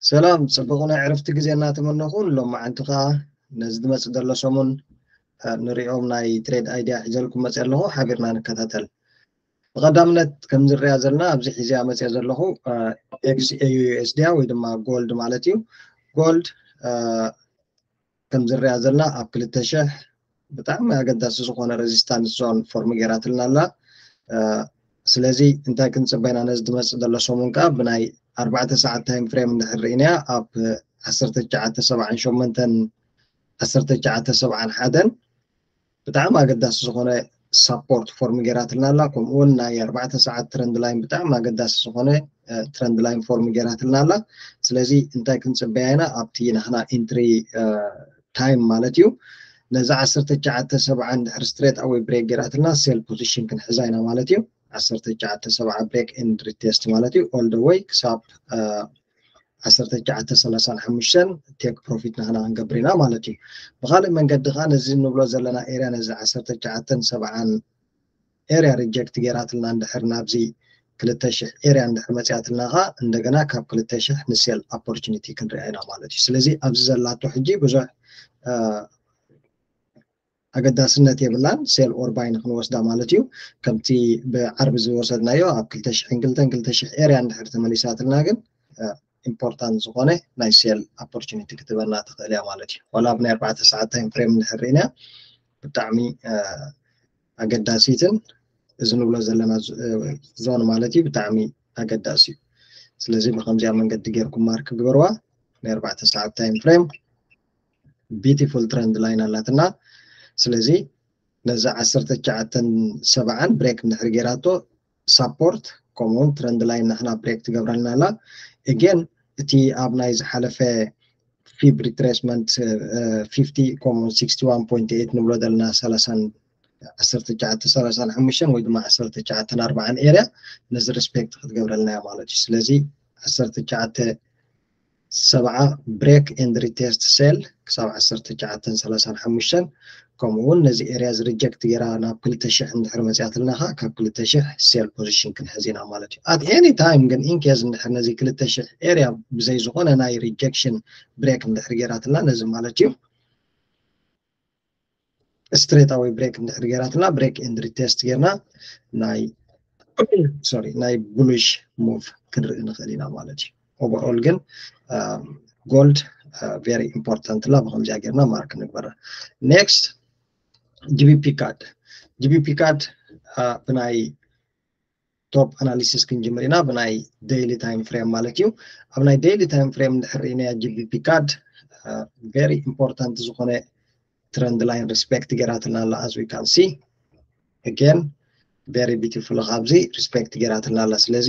ሰላም፣ ጽቡቕ ናይ ዕረፍቲ ግዜ እናተመነኹ፣ ሎም መዓንቲ ኸኣ ነዚ ዝመጽእ ዘሎ ሰሙን፣ እ፣ ንሪኦም ናይ ትሬድ ኣይድያ ሒዘልኩም መጽእ ኣለኹ። ሓቢርና ንከታተል። ብቐዳምነት ከም ዝርያ ዘለና ኣብዚ ሒዝያ መጽእ ዘለኹ፣ እ፣ ኤክስ ኤ ዩ ኤስ ድያ ወይ ድማ ጎልድ ማለት እዩ። ጎልድ፣ እ፣ ከም ዝርያ ዘለና ኣብ ክልተ ሽሕ ብጣዕሚ ኣገዳሲ ዝኾነ ሬዚስታንስ ዞን ፎርም ገይራትልና ኣላ። እ፣ ስለዚ እንታይ ክንጽበ ኢና ነዚ ዝመጽእ ዘሎ ሰሙን ከኣ ብናይ ኣርባዕተ ሰዓት ታይም ፍሬም እንድሕር ርኢናያ ኣብ ዓሰርተ ትሽዓተ ሰብዓን ሸሞንተን ዓሰርተ ትሽዓተ ሰብዓን ሓደን ብጣዕሚ ኣገዳሲ ዝኾነ ሳፖርት ፎርም ገይራትልና ኣላ። ከምኡ እውን ናይ ኣርባዕተ ሰዓት ትረንድ ላይን ብጣዕሚ ኣገዳሲ ዝኾነ፣ እ፣ ትረንድ ላይን ፎርም ገይራትልና ኣላ። ስለዚ እንታይ ክንጽበያ ኢና ኣብቲ ናህና ኢንትሪ፣ እ፣ ታይም ማለት እዩ። ነዚ ዓሰርተ ትሽዓተ ሰብዓ እንድሕር ስትሬት ኣወይ ብሬክ ገይራትልና ሴል ፖዚሽን ክንሕዛ ኢና ማለት እዩ። ዓሰርተ ትሽዓተ ሰብዓ ብሬክ ኤንድ ሪቴስት ማለት እዩ። ኦል ደ ወይ ክሳብ፣ እ፣ ዓሰርተ ትሽዓተ ሰላሳን ሓሙሽተን ቴክ ፕሮፊት ናህና ክንገብር ኢና ማለት እዩ። ብኻልእ መንገዲ ኸኣ ነዚ እንብሎ ዘለና ኤርያ ነዚ ዓሰርተ ትሽዓተን ሰብዓን ኤርያ ሪጀክት ገይራትልና እንድሕር ናብዚ ክልተ ሽሕ ኤርያ እንድሕር መጽያትልና ኸኣ እንደገና ካብ ክልተ ሽሕ ንሴል ኦፖርቹኒቲ ክንሪኣ ኢና ማለት እዩ። ስለዚ ኣብዚ ዘላቶ ሕጂ ብዙሕ፣ እ፣ ኣገዳስነት የብላን ሴል ኦር ባይ ንክንወስዳ ማለት እዩ። ከምቲ ብዓርቢ ዝወሰድናዮ ኣብ ክልተ ሽሕን ክልተን ክልተ ሽሕ ኤርያ እንድሕር ተመሊሳትልና ግን፣ እ፣ ኢምፖርታንት ዝኾነ ናይ ሴል ኦፖርቹኒቲ ክትበና ትኽእል እያ ማለት እዩ። ዋላ ኣብ ናይ ኣርባዕተ ሰዓት ታይም ፍሬም እንድሕር ርኢና ብጣዕሚ፣ እ፣ ኣገዳሲትን እዚ ንብሎ ዘለና ዞ-፣ እ፣ ዞን ማለት እዩ ብጣዕሚ ኣገዳሲ እዩ። ስለዚ ብከምዚኣ መንገዲ ጌርኩም ማርክ ግበርዋ። ናይ ኣርባዕተ ሰዓት ታይም ፍሬም ቢቲፉል ትረንድ ላይን ኣላትና። ስለዚ ነዚ ዓሰርተ ትሽዓተን ሰብዓን ብሬክ እንድሕር ጌራቶ ሳፖርት ከምኡውን ትረንድ ላይን ናሕና ብሬክ ትገብረልና ኣላ። ኤጌን እቲ ኣብ ናይ ዝሓለፈ ፊብ ሪትሬስመንት፣ እ፣ ፊፍቲ ከምኡውን ሲክስቲ ዋን ፖይንት ኤይት ንብሎ ዘለና ሰላሳን ዓሰርተ ትሽዓተ ሰላሳን ሓሙሽተን ወይ ድማ ዓሰርተ ትሽዓተን ኣርባዓን ኤርያ ነዚ ሪስፔክት ክትገብረልና እያ ማለት እዩ። ስለዚ ዓሰርተ ትሽዓተ ሰብዓ ብሬክ ኤንድ ሪቴስት ሴል ክሳብ ዓሰርተ ትሽዓተን ሰላሳን ሓሙሽተን ከምኡ እውን ነዚ ኤርያ እዚ ሪጀክት ገይራ ናብ ክልተ ሽሕ እንድሕር መፅያትልና ኸዓ ካብ ክልተ ሽሕ ሴል ፖዚሽን ክንሕዝ ኢና ማለት እዩ። ኣት ኤኒ ታይም ግን ኢንኬዝ እንድሕር ነዚ ክልተ ሽሕ ኤርያ ብዘይ ዝኾነ ናይ ሪጀክሽን ብሬክ እንድሕር ገይራትና ነዚ ማለት እዩ ስትሬት ኣወይ ብሬክ እንድሕር ገይራትና ብሬክ ኤንድ ሪቴስት ገይርና ናይ ሶሪ ናይ ቡሊሽ ሙቭ ክንርኢ ንኽእል ኢና ማለት እዩ። ኦቨርኦል ግን ጎልድ ቨሪ ኢምፖርታንት ላ ብከምዚኣ ገይርና ማርክ ንግበራ። ኔክስት ጂቢፒ ካድ። ጂቢፒ ካድ ብናይ ቶፕ ኣናሊሲስ ክንጅምር ኢና ብናይ ዴይሊ ታይም ፍሬም ማለት እዩ። ኣብ ናይ ዴይሊ ታይም ፍሬም እንድሕር ርኢናያ ጂቢፒ ካድ ቨሪ ኢምፖርታንት ዝኾነ ትረንድ ላይን ሪስፔክት ገይራትና ኣላ። As we can see again very beautiful ካብዚ ሪስፔክት ገይራትና ኣላ። ስለዚ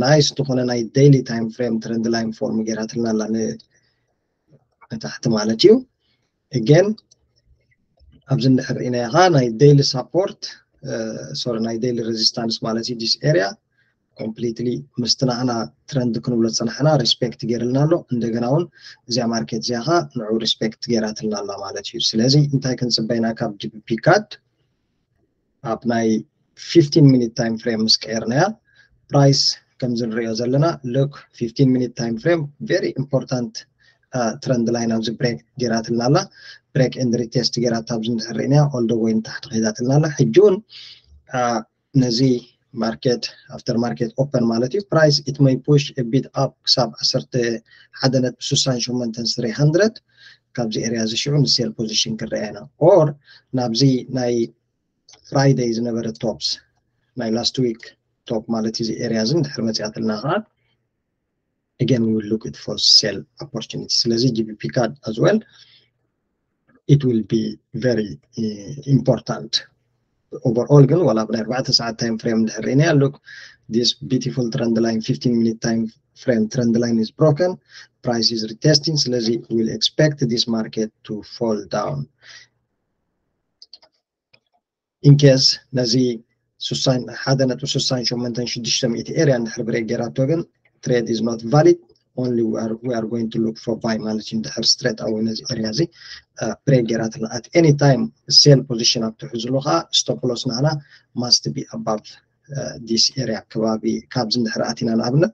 ናይስ ዝኾነ ናይ ዴይሊ ታይም ፍሬም ትረንድ ላይን ፎርም ገይራትና ኣላ ን-፣ ንታሕቲ ማለት እዩ። Again ኣብዚ እንድሕር ርኢናዮ ኸዓ ናይ ዴይሊ ሳፖርት ሶሪ ናይ ዴይሊ ሬዚስታንስ ማለት እዩ። ዲስ ኤርያ ኮምፕሊትሊ ምስቲ ንዓና ትረንድ ክንብሎ ዝፀናሕና ሪስፔክት ገይርልና ኣሎ። እንደገና እውን እዚኣ ማርኬት እዚኣ ኸዓ ንዑ ሪስፔክት ገይራትልና ኣላ ማለት እዩ። ስለዚ እንታይ ክንፅበ ኢና ካብ ጂቢፒ ካድ ኣብ ናይ ፊፍቲን ሚኒት ታይም ፍሬም ምስ ቀየርናያ ፕራይስ ከምዚ ንሪኦ ዘለና ሉክ ፊፍቲን ሚኒት ታይም ፍሬም ቨሪ ኢምፖርታንት ትረንድ ላይን ኣብዚ ብሬክ ገይራትልና ኣላ። ብሬክ ኤንድ ሪቴስት ገይራታ ኣብዚ እንድሕር ርኢናያ ኦል ደ ወይ ንታሕቲ ከይዳትልና ኣላ። ሕጂ እውን ነዚ ማርኬት ኣፍተር ማርኬት ኦፐን ማለት እዩ ፕራይስ ኢት መይ ፑሽ ቢት ኣፕ ክሳብ ዓሰርተ ሓደ ነጥቢ ስሳን ሸሞንተን ስሪ ሃንድረድ ካብዚ ኤርያ እዚ ሽዑ ንሴል ፖዚሽን ክንረኣያ ኢና ኦር ናብዚ ናይ ፍራይደይ ዝነበረ ቶፕስ ናይ ላስት ዊክ ቶፕ ማለት እዚ ኤርያ እዚ እንድሕር መፅያትልና ከዓ again we will look it for sell opportunity። ስለዚ ጂቢፒ ካድ as well it will be very important። Overall ግን ዋላ ብናይ ኣርባዕተ ሰዓት ታይም ፍሬም እንድሕር ርኢናያ look this beautiful trend line fifteen minute time frame trend line is broken price is retesting ስለዚ we will expect this market to fall down in case ነዚ ስሳን ሓደ ነጥቢ ስሳን ሸሞንተን ሽዱሽተ ሚእቲ ኤርያ እንድሕር ብሬክ ገይራቶ ግን trade is not valid only we are, we are going to look for buy ማለት እዩ። እንድሕር ስትሬት ኣወይ ነዚ ኤርያ እዚ ብሬክ ገይራትና at any time sell position ኣብ ትሕዝሉ ከዓ stop loss ንዓና must be above this area ከባቢ ካብዚ እንድሕር ኣቲና ንኣብነት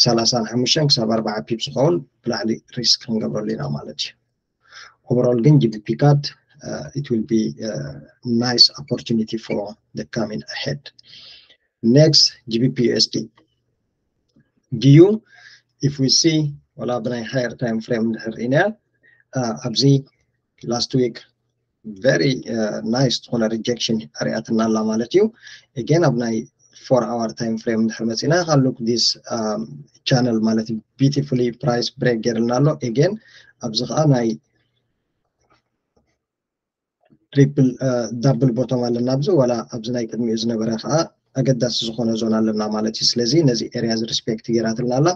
ሰላሳ ሓሙሽተ ክሳብ ኣርባዓ ፒፕ ዝኸውን ብላዕሊ ሪስክ ክንገብረሉ ኢና ማለት እዩ። Overall ግን GBP CAD, it will be nice opportunity for the coming ahead. Next, GBP USD. GU, if we see, ወላ ብናይ higher time frame እንድሕር ርኢናያ ኣብዚ last week very nice ዝኾነ rejection ኣሪኣትና ኣላ ማለት እዩ። Again ኣብ ናይ four hour time frame እንድሕር መፂና፣ look this channel ማለት beautifully price break ገይርልና ኣሎ። Again ኣብዚ ከዓ ናይ triple double bottom ኣለና ኣብዚ፣ ወላ ኣብዚ ናይ ቅድሚኡ ዝነበረ ከዓ ኣገዳሲ ዝኾነ ዞን ኣለና ማለት እዩ። ስለዚ ነዚ area እዚ respect ገይራትልና ኣላ።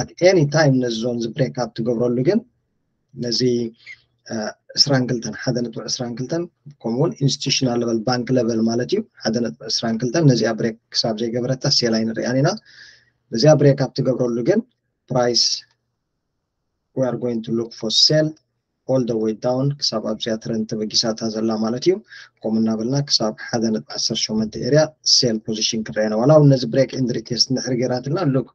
At any time ነዚ ዞን እዚ break up ትገብረሉ ግን ነዚ ዕስራን ክልተን ሓደ ነጥቢ ዕስራን ክልተን ከምኡውን institutional level bank level ማለት እዩ ሓደ ነጥቢ ዕስራን ክልተን ነዚኣ break ክሳብ ዘይገበረታ sell ኣይንሪኣን ኢና። ነዚኣ break up ትገብረሉ ግን price we are going to look for sell all the way down ክሳብ ኣብዚኣ trend ተበጊሳታ ዘላ ማለት እዩ። ከምኡ እናበልና ክሳብ ሓደ ነጥቢ ዓሰርተ ሸሞንተ area sell position ክረአየና ዋላ እውን ነዚ break and retest እንድሕር ገይራትልና look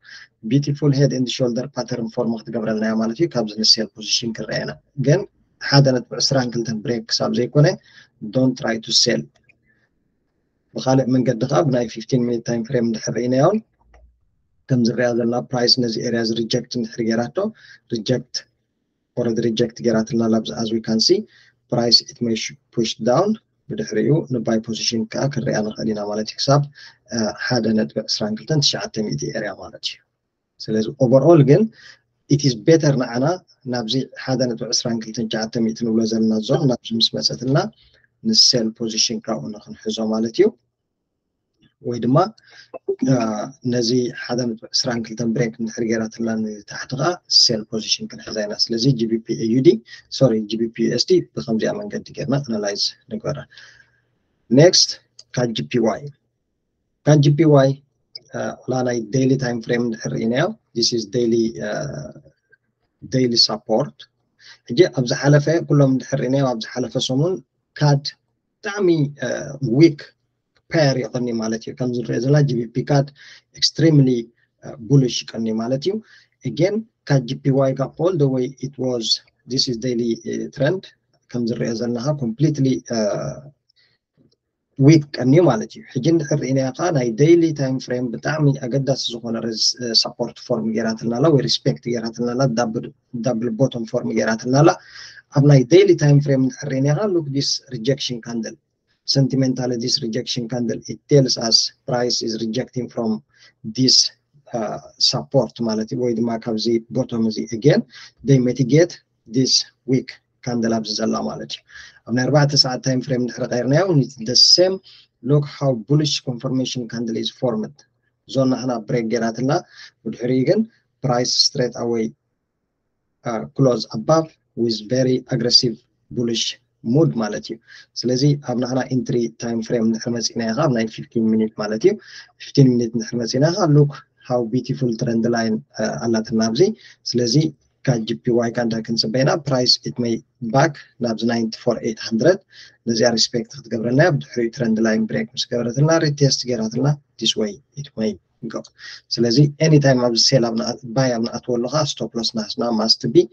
beautiful head and shoulder pattern form ክትገብረልና እያ ማለት እዩ። ካብዚ ን sell position ክረአየና ግን ሓደ ነጥቢ ዕስራን ክልተን break ክሳብ ዘይኮነ don't try to sell። ብካልእ መንገዲ ከዓ ብናይ fifteen minute time frame እንድሕር ርኢናዮን ከም ዝረኣ ዘለና price ነዚ area እዚ reject እንድሕር ገይራቶ reject already reject ገይራትልና ኣብዚ as we can see price it may push down ብድሕሪኡ ን buy position ከዓ ክንሪኣ ንኽእል ኢና ማለት እዩ ክሳብ ሓደ ነጥቢ ዕስራን ክልተን ትሽዓተ ሚእቲ area ማለት እዩ። ስለዚ overall ግን it is better ንዓና ናብዚ ሓደ ነጥቢ ዕስራን ክልተን ትሽዓተ ሚእቲ ንብሎ ዘለና ዞን ናብዚ ምስ መፀትልና ን sell position ካብኡ ንክንሕዞ ማለት እዩ። ወይ ድማ ነዚ ሓደ ነጥቢ ዕስራን ክልተን break እንድሕር ገይራትና ንታሕቲ ከዓ sell position ክንሕዛ ኢና። ስለዚ GBP AUD sorry GBP USD ብከምዚኣ መንገዲ ገይርና analyze ንግበራ። Next CAD JPY CAD JPY ላ ናይ daily time frame እንድሕር ርኢናዮ this is daily daily support። ሕጂ ኣብ ዝሓለፈ ኩሎም እንድሕር ርኢናዮ ኣብ ዝሓለፈ ሰሙን CAD ብጣዕሚ weak pair ይቐኒ ማለት እዩ። ከምዚ ንሪኦ ዘለና GBP CAD extremely bullish ይቐኒ ማለት እዩ። Again CAD JPY ከዓ all the way it was this is daily trend ከምዚ ንሪኦ ዘለና completely weak ቀንዩ ማለት እዩ። ሕጂ እንድሕር ርኢናዮ ከዓ ናይ daily time frame ብጣዕሚ ኣገዳሲ ዝኾነ support form ገይራትልና ኣላ ወይ respect ገይራትልና ኣላ double bottom form ገይራትልና ኣላ። ኣብ ናይ daily time frame እንድሕር ርኢናዮ ከዓ look this rejection candle sentimental this rejection candle it tells us price is rejecting from this support ማለት እዩ ወይ ድማ ካብዚ bottom እዚ again they mitigate this weak candle ኣብዚ ዘላ ማለት እዩ። ኣብ ናይ ኣርባዕተ ሰዓት time frame እንድሕር ቀይርናዮ the same look how bullish confirmation candle is formed ዞን ናህና break ገይራትና ብድሕሪኡ ግን price straight away close above with very aggressive bullish mood ማለት እዩ። ስለዚ ኣብ ናህና entry time frame እንድሕር መፂና ኢኻ ኣብ ናይ fifteen minute ማለት እዩ fifteen minute እንድሕር መፂና ኢኻ look how beautiful trend line ኣላትና ኣብዚ። ስለዚ ካብ JPY ከዓ እንታይ ክንፅበ ኢና price it may back ናብዚ ninety four eight hundred ነዚኣ respect ክትገብረልና እያ። ብድሕሪኡ trend line break ምስ ገበረትና retest ገይራትና this way it may go። ስለዚ anytime ኣብዚ sell buy ኣብ ንኣትወሉ ከዓ stop loss ናህና must be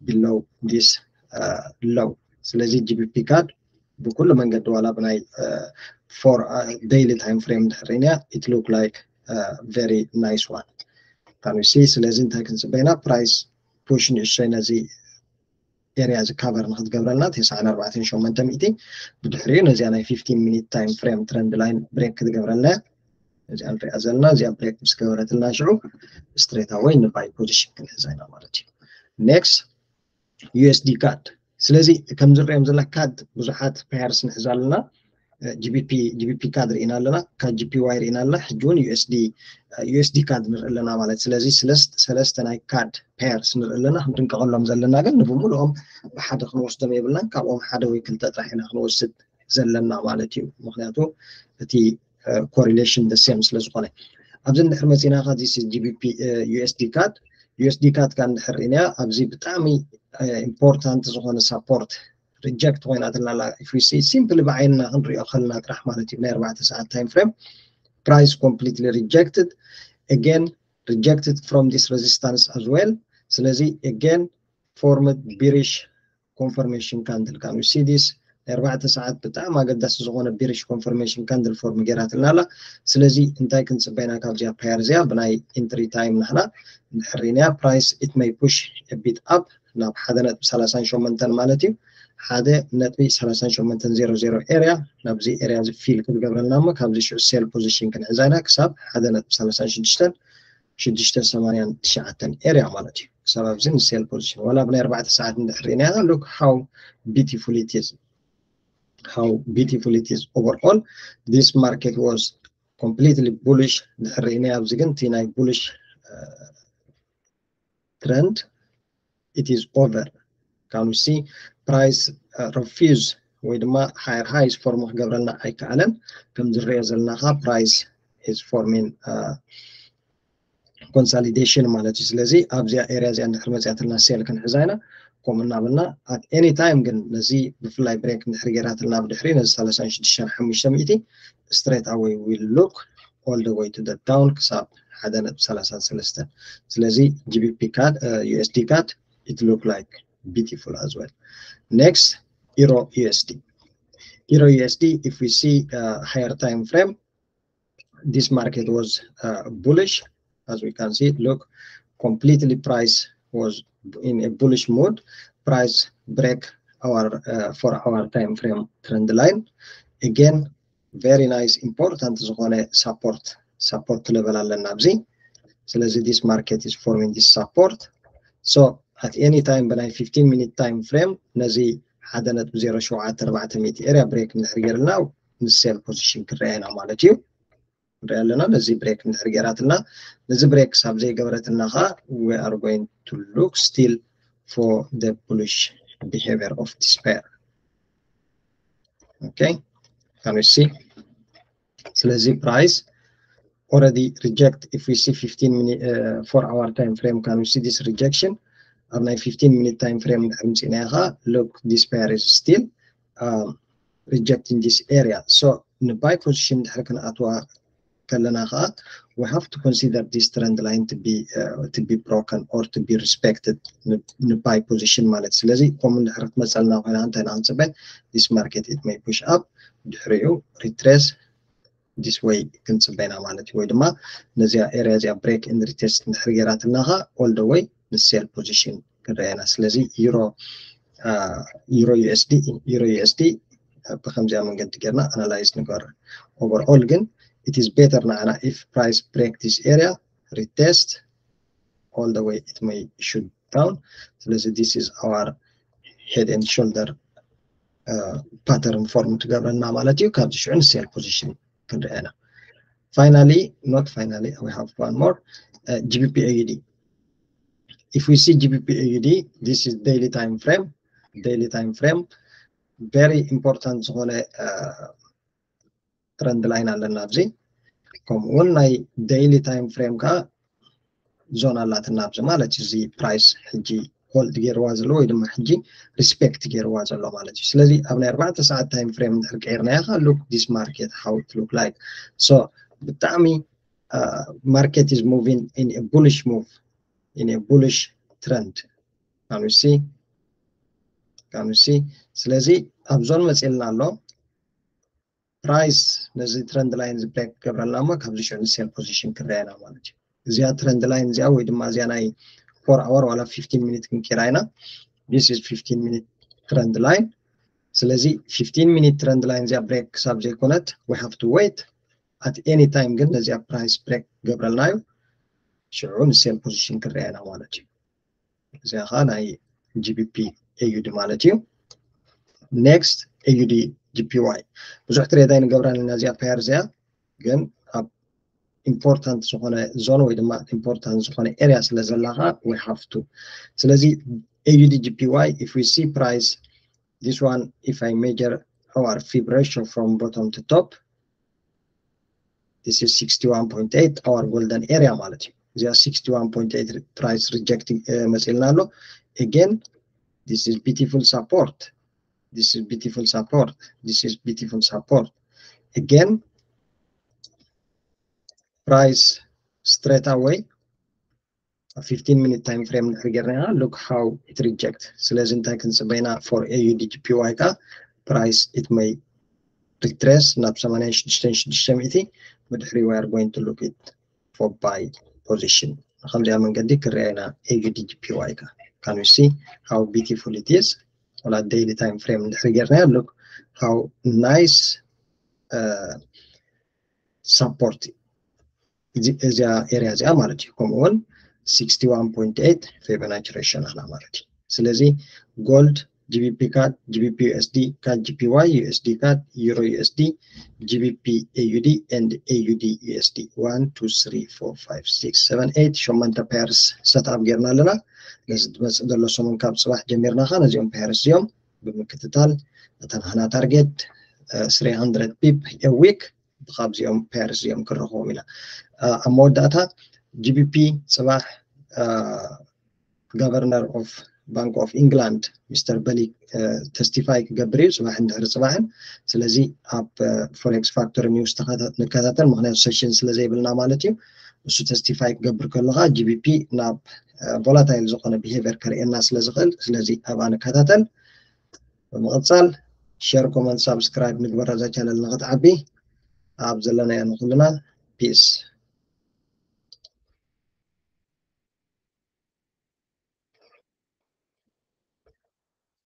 below this low። ስለዚ GBP CAD ብኩሉ መንገዲ ዋላ ብናይ four daily time frame እንድሕር ርኢናያ it look like very nice one can we see። ስለዚ እንታይ ክንፅበ ኢና price push ንእሽተይ ነዚ area እዚ cover ንክትገብረልና ተስዓን ኣርባዕተን ሸሞንተ ሚእቲ ብድሕሪኡ ነዚኣ ናይ fifteen minute time frame trend line break ክትገብረልና እዚኣ ንሪኣ ዘለና እዚኣ break ምስ ገበረትና ሽዑ straight away ን buy position ክንሕዛ ኢና ማለት እዩ። Next USD CAD ስለዚ ከም ዝረኦም ዘላ CAD ብዙሓት pairs ንሕዛ ኣለና። GBP GBP CAD ርኢና ኣለና ካብ JPY ርኢና ኣለና ሕጂ እውን USD USD CAD ንርኢ ኣለና ማለት ስለዚ ሰለስተ ናይ CAD pairs ንርኢ ኣለና። ክንጥንቀቐሎም ዘለና ግን ንብምልኦም ብሓደ ክንወስዶም የብልናን። ካብኦም ሓደ ወይ ክልተ ጥራሕ ኢና ክንወስድ ዘለና ማለት እዩ። ምክንያቱ እቲ correlation the same ስለ ዝኾነ ኣብዚ እንድሕር መፂና ካ this is GBP USD CAD USD CAD ካ እንድሕር ርኢናያ ኣብዚ ብጣዕሚ important ዝኾነ support reject ኮይናትና ኣላ። If we see simply ብዓይንና ክንሪኦ ከለና ጥራሕ ማለት እዩ ናይ ኣርባዕተ ሰዓት time frame price completely rejected again rejected from this resistance as well. ስለዚ again formed bearish confirmation candle። Can you see this? ናይ ኣርባዕተ ሰዓት ብጣዕሚ ኣገዳሲ ዝኾነ bearish confirmation candle form ገይራትልና ኣላ። ስለዚ እንታይ ክንፅበ ኢና ካብዚኣ pair እዚኣ? ብናይ entry time ንሕና እንድሕር ሪእናያ price it may push a bit up ናብ ሓደ ነጥቢ ሰላሳን ሸሞንተን ማለት እዩ። ሓደ ነጥቢ ሰላሳን ሸሞንተን ዜሮ ዜሮ area ናብዚ area እዚ fill ክትገብረልና እሞ ካብዚ ሽዑ sell position ክንሕዛ ኢና ክሳብ ሓደ ነጥቢ ሰላሳን ሽዱሽተን ሽዱሽተ ሰማንያን ትሽዓተን area ማለት እዩ። ክሳብ ኣብዚ ን sell position ዋላ ብናይ ኣርባዕተ ሰዓት እንድሕር ሪእናያ look how beautiful it is, how beautiful it is። Overall this market was completely bullish። እንድሕር ሪእናያ ኣብዚ ግን እቲ ናይ bullish trend it is over። Can you see price refuse ወይ ድማ higher highs form ክገብረልና ኣይከኣለን። ከም ዝረኦ ዘለና ካ price is forming consolidation ማለት እዩ። ስለዚ ኣብዚኣ area እዚኣ እንድሕር መፅያትልና sell ክንሕዛ ኢና። ከምኡ እናበልና at any time ግን ነዚ ብፍላይ break እንድሕር ገይራትልና ብድሕሪ ነዚ ሰላሳን ሽዱሽተን ሓሙሽተ ሚእቲ straight away will look all the way to the down ክሳብ ሓደ ነጥቢ ሰላሳን ሰለስተን። ስለዚ GBP CAD USD CAD it look like beautiful as well. Next, Euro USD. Euro USD, if we see higher time frame, this market was bullish. As we can see, look, completely price was in a bullish mood. Price break our four hour time frame trend line. Again, very nice, important ዝኾነ support support level ኣለና ኣብዚ። ስለዚ this market is forming this support. So at any time ብናይ fifteen minute time frame ነዚ ሓደ ነጥቢ ዜሮ ሸውዓተ ኣርባዕተ ሚእቲ area break እንድሕር ገይርልና ን sell position ክረኣየና ማለት እዩ። ንሪኣ ኣለና ነዚ break እንድሕር ገይራትና ነዚ break ክሳብ ዘይገበረትና ኸዓ we are going to look still for the bullish behavior of this pair. Okay, can we see? ስለዚ price already reject. If we see fifteen minute uh, four hour time frame, can we see this rejection? ኣብ ናይ fifteen minute time frame እንድሕር ምፅእናዮ ኸዓ look, this pair is still um, rejecting this area. So ን buy position እንድሕር ክንኣትዋ ከለና ኸዓ we have to consider this trend line to be uh, to be broken or to be respected ን buy position ማለት። ስለዚ ከምኡ እንድሕር ክትመፀልና ኮይና እንታይ ኢና ክንፅበ? This market it may push up ድሕሪኡ retrace this way ክንፅበ ኢና ማለት እዩ። ወይ ድማ ነዚኣ area እዚኣ break and retest እንድሕር ገይራትና ኸዓ all the way ን sell position ክንረአ ኢና። ስለዚ euro euro USD euro USD ብከምዚኣ መንገዲ ጌርና analyze ንገር። Overall ግን it is better ንዓና if price break this area retest all the way it may shoot down. ስለዚ this is our head and shoulder pattern form ትገብረና ማለት እዩ። ካብዚ ሽዑ ን sell position ክንረአ ኢና። Finally, not finally, we have one more uh, GBP AUD. If we see GBP AUD, this is daily time frame. Daily time frame very important ዝኾነ trend line ኣለና ኣብዚ። ከምኡ እውን ናይ daily time frame ከዓ zone ኣላትና ኣብዚ ማለት እዩ። እዚ price ሕጂ hold ገይርዋ ዘሎ ወይ ድማ ሕጂ respect ገይርዋ ዘሎ ማለት እዩ። ስለዚ ኣብ ናይ ኣርባዕተ ሰዓት time frame እንድሕር ቀይርናዮ ከዓ look, this market how it look like. So ብጣዕሚ market is moving in a bullish move, in a bullish trend. Can we see? Can we see? ስለዚ ኣብ zone መፂልና ኣሎ። Price ነዚ trend line እዚ break ክገብረልና እሞ ካብዚ ሽዑ ን sell position ክረአየና ማለት እዩ። እዚኣ trend line እዚኣ ወይ ድማ እዚኣ ናይ four hour ዋላ fifteen minute ክንቀይራ ኢና። This is fifteen minute trend line። ስለዚ fifteen minute trend line እዚኣ break ክሳብ ዘይኮነት we have to wait። At any time ግን ነዚኣ price break ክገብረልና እዩ። ሽዑ ን sell position ክረአየና ማለት እዩ። እዚኣ ኸዓ ናይ GBP AUD ማለት እዩ። Next AUD JPY ብዙሕ trade ኣይንገብራን ኢና እዚኣ pair እዚኣ፣ ግን ኣብ important ዝኾነ zone ወይ ድማ important ዝኾነ area ስለ ዘላ ኸዓ we have to። ስለዚ AUD JPY if we see price this one if I measure our fib ratio from bottom to top this is sixty-one point eight our golden area ማለት እዩ። እዚኣ sixty-one point eight price rejecting መፂልና ኣሎ። Again this is beautiful support, this is beautiful support, this is beautiful support. Again price straight away fifteen minute time frame እንድሕር ጌርና ኢና look how it reject። ስለዚ እንታይ ክንፅበይና for A U D J P Y ከዓ price it may retrace ናብ ሰማንያን ሽዱሽተን ሽዱሽተ ሚእቲ ብድሕሪ we are going to look it for buy position። ከምዚኣ መንገዲ ክርያ ኢና A U D J P Y ከዓ can you see how beautiful it is? On a daily time frame እንድሕር ጌርና look how nice support እዚኣ area እዚኣ ማለት እዩ። ከምኡ እውን sixty one point eight Fibonacci ratio ኣለና ማለት እዩ። ስለዚ gold፣ G B P CAD፣ G B P U S D፣ CAD J P Y፣ U S D CAD፣ Euro U S D፣ G B P A U D and A U D U S D one two three four five six seven eight ሸሞንተ pairs set up ጌርና ኣለና። ነዚ ዝመፅእ ዘሎ ሰሙን ካብ ፅባሕ ጀሚርና ኸ ነዚኦም pairs እዚኦም ብምክትታል እተን ሃና target three hundred pip a week ካብዚኦም pairs እዚኦም ክረኽቦም ኢና። ኣብ መወዳእታ G B P ፅባሕ Governor of Bank of England ሚስተር በሊ testify ክገብር እዩ ፅባሕ እንድሕሪ ፅባሕን። ስለዚ ኣብ Forex Factor News ንከታተል፣ ምክንያቱ session ስለ ዘይብልና ማለት እዩ። እሱ testify ክገብር ከሎ ከዓ G B P ናብ volatile ዝኾነ behavior ከርእየና ስለ ዝኽእል፣ ስለዚ ኣብኣ ንከታተል። ብምቕፃል share፣ comment፣ subscribe ንግበራ እዛ channel ንክትዓቢ። ኣብ ዘለናዮ ንኩልና peace።